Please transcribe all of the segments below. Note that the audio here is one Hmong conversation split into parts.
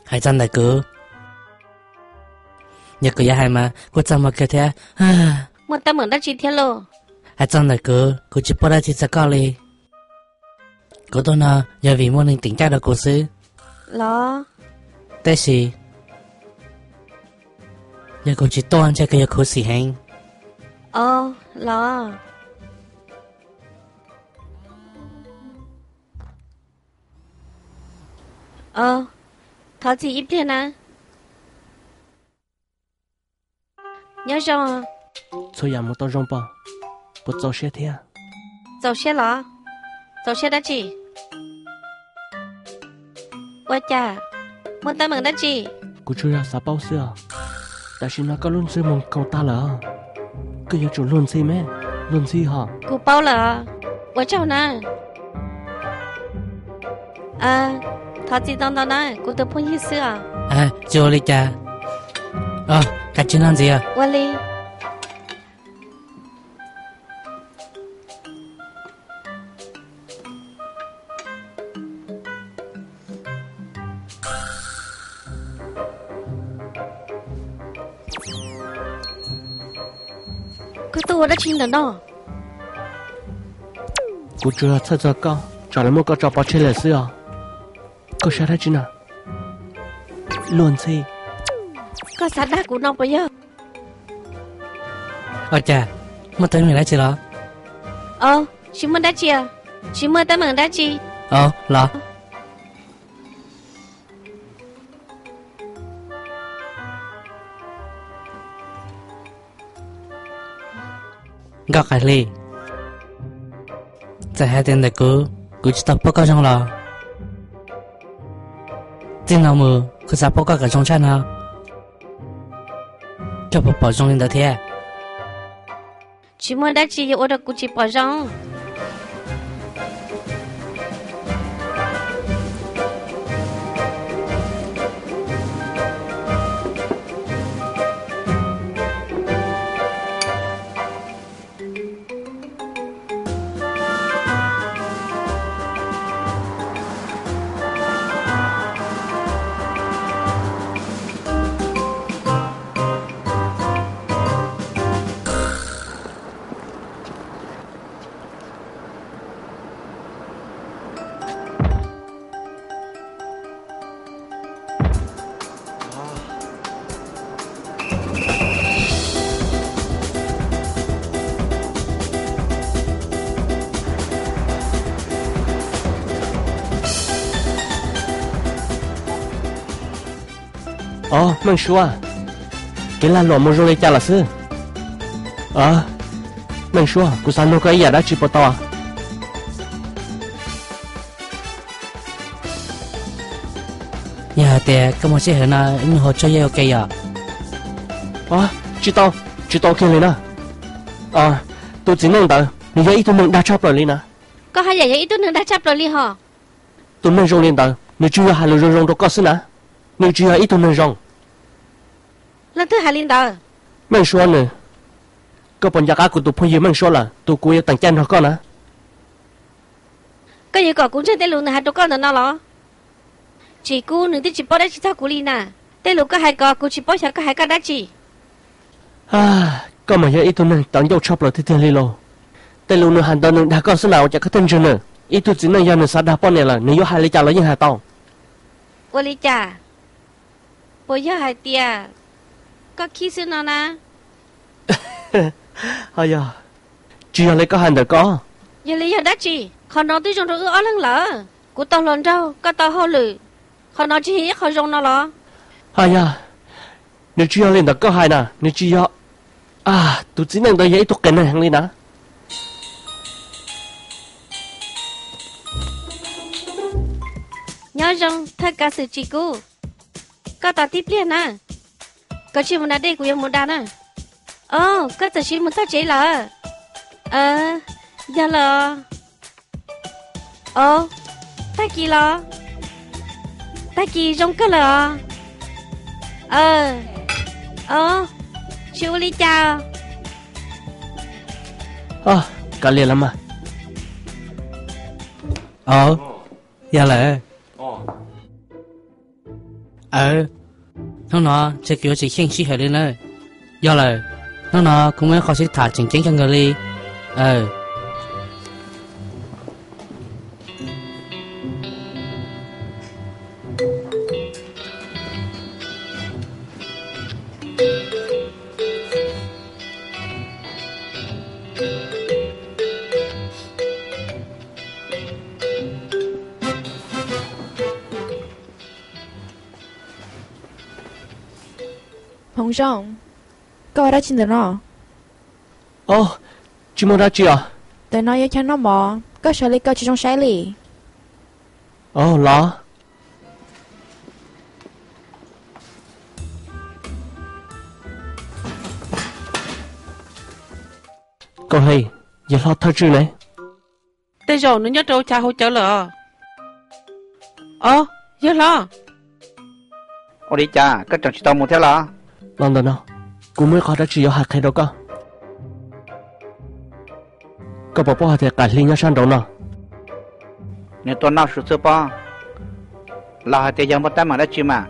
Hais txog ntawm kuv, yog kuv yuav hais mas kuj txaj muag kawg thiab. Muaj teeb meem dab tsi thiab lauj? Hais txog ntawm kuv, kuv tsis paub dab tsi txog koj li. Kuv tuaj no yog vim muaj neeg tim ncaj rau kuv xwb. Los? Tab sis yog kuv tsis tuaj ntshe kuv yuav khuv xim heev. Os, los. Thov txim ib pliag na. Nyob zoo. Txhua yam mus tau zoo pom, puas txaus siab thiab? Txaus siab los? Txaus siab dab tsi? Ua cas? Muaj teeb meem dab tsi? Kuv tsuas yog xav paub xwb os. Tam sim no koj lub ntxwg mus kaus tag lawm os. Koj yuav tsum luag ntxhi me, luag ntxhi hos. Kuv paub lawm os. Ua tsaug na. Thov txim ntau ntau na, kuv tus phooj ywg xwb os. Tsis ua li cas. Kav tsij noj ntxiv. Ua li. Koj tuaj ua dab tsi ntawm no? Kuv tsuas txhawj txog koj, tsam lawv muab koj tso pov tseg lawm xwb os. Koj saib dab tsi na? Luag ntxhi. Koj xav dag kuv no puas yog? Ua cas, muaj teeb meem dab tsi los? Os, tsis muaj dab tsi, tsis muaj teeb meem dab tsi. Os, los. Nkauj Qaim Hli, txawm hais tias ntawm kuv, kuv tsis tau paub koj zoo los, txij no mus kuv xav paub koj kom zoo tshaj no. Koj puas pom zoo li ntawd thiab? Tsis muaj dab tsi yuav ua rau kuv tsis pom zoo. Os, Meej Suab, kev lag luam mus zoo li cas lawm xwb? Meej Suab, kuv xav nug koj ib yam dab tsi puas tau? Yog hais tias koj muaj sij hawm no wb mus hauv tsuag yeej ua ke yom? Tsis tau, tsis tau kiag li na. Tus txiv neej ntawd nws yog ib tug neeg dag tshaj plaws li na. Koj haj yam yog ib tug neeg dag tshaj plaws li hos. Tus neeg zoo li ntawd nws tsuas yog hais lus zoo zoo rau koj xwb na, nws tsis yog ib tug neeg zoo. Leej twg hais li ntawd? Meej Suab nws. Koj puas nco qab kuv tus phooj ywg Meej Suab lawm, tus kuv yuav teem caij nrog koj na? Koj yuav kom kuv ntseeg tej lus nws hais rau koj ntawm no los? Tsis kub, nws twb tsis paub dab tsi txog kuv li na. Tej lus koj hais ko kuv tsis paub xyov koj hais koj dab tsi. Koj mas yog ib tug neeg cov ncauj tshaj plaws tiag tiag li lauj. Tej lus nws hais ntawd nws dag koj xwb na, ua cas koj thiaj ntseeg nws? Ib tug txiv neej yog nws xav dag poj niam lawm nws yuav hais li cas los yeej hais tau. Ua li cas? Puas yog hais tias koj khib xwb no na? Ho yog, tsis yog li koj hais ntawm koj. Yog li yog dab tsi? Qhov no twb zoo rau wb ob leeg lawm. Kuv tau hluas nraug, koj tau hauj lwm, qhov no tsis yog ib qho zoo no los? Ho yog, nws tsis yog li ntawm koj hais na, nws tsis yog. Tus txiv neej ntawd yog ib tug qias neeg heev li na. Nyob zoo thawj kav xwm Tsis Kub, koj tos tib pliag na, koj cia mus da dej kuv yuav mus da na. Os, koj txawm sim mus txog tsev lawm. Yog los. Os, tag kis los? Tag kis zoo kawg lawm os. Os, tsis ua li cas. Kav liam los mas. Os, yog lawm. Aw, hnub no ntshe kuv yuav tsis xyeej sij hawm li nawb. Yog lawm, hnub no kuv muaj ib qho sib tham tseem ceeb kawg nkaus li. Aw. Hmoov Zoo, koj ua dab tsi ntawm no? Ob, tsis muaj dab tsi os. Ntawm no yog chaw noj mov, koj sawv li koj tsis zoo saib li. Ob, los. Koj hais, yawg hlob thawj tswj ne? Tej zaum nws nyob rau chav hauv cawv lawm os. Ob, yawg hlob. Ua li cas koj tseem tsis tau mus thiab los? Los ntawm no, kuv muaj ib qho dab tsi yuav hais qhia rau koj. Koj puas paub hais tias Qaim Hli nyob sab nraud no? Nws tuaj noj su xwb pob. Los hais tias yog muaj teeb meem dab tsi mas?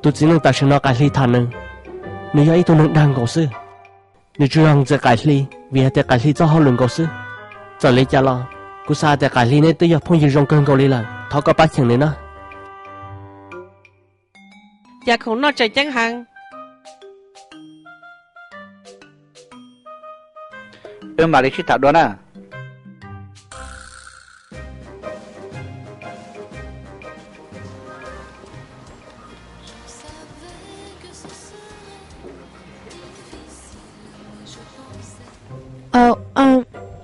Tus txiv neej tam sim no Qaim Hli tham nws, nws yog ib tug neeg dag nkaus xwb. Nws tsuas yog ntxias Qaim Hli vim hais tias Qaim Hli txoj hauj lwm nkaus xwb. Txawm li cas los kuv xav hais tias Qaim Hli neb twb yog phooj ywg zoo kawg nkaus li lawm, thov koj pab cheem nws na. Cas khoom noj tseem ceeb heev. Wb mam li sib tham dua na.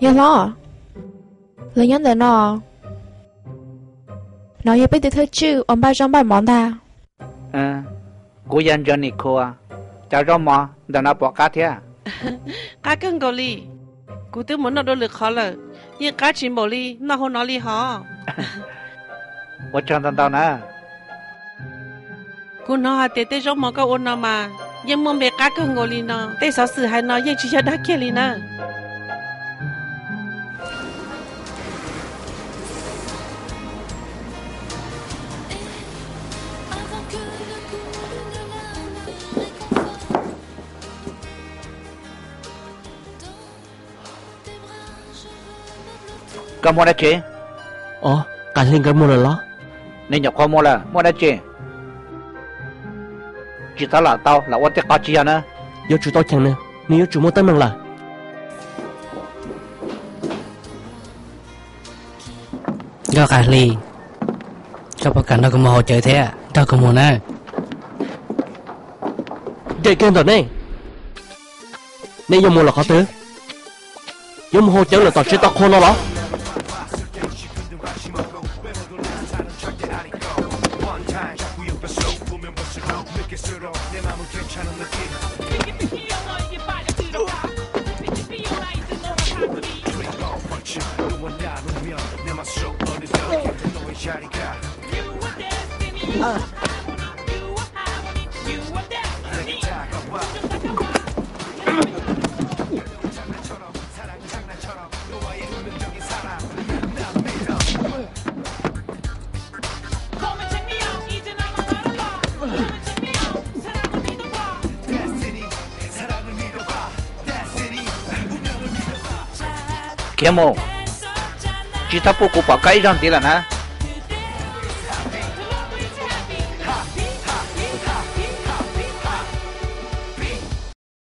Yawg hlob, lawv nyob ntawm no. No yog peb tus thawj tswj uas npaj zaub npaj mov ntag. Kuv yog Johnny Khua, cov zaub mov ntawm no puas qab thiab? Qab kawg nkaus li. Kuv twb mus noj dua lwm qhov lawm, yeej qab tsis npaum li noj hauv no li hos. Ua tsaug ntau ntau na. Kuv hnov hais tias tej zaub mov koj ua no mas yeej muaj npe qab kawg nkaus li no, tej xov xwm hais no yeej tsis yog dag kiag li na. Koj muaj dab tsi? Os, Qaim Hli nkawd mus lawm los? Nws nyuam qhuav mus lawm, muaj dab tsi? Tsis txhob lam tau los ua tej qhov tsis yog na. Yuav tsum tau cheem nws, nws yuav tsum muaj teeb meem lawm. Nkauj Qaim Hli, koj puas kam nrog kuv mus hauv cawv thiab? Nrog kuv mus na. Nres kiag ntawm nej. Nej yuav mus lawm qhov twg? Yuav mus hauv cawv lawm tom tsev tau qhua no los? Khiav mus, tsis txhob pub kuv pom koj ib zaug ntxiv lawm na.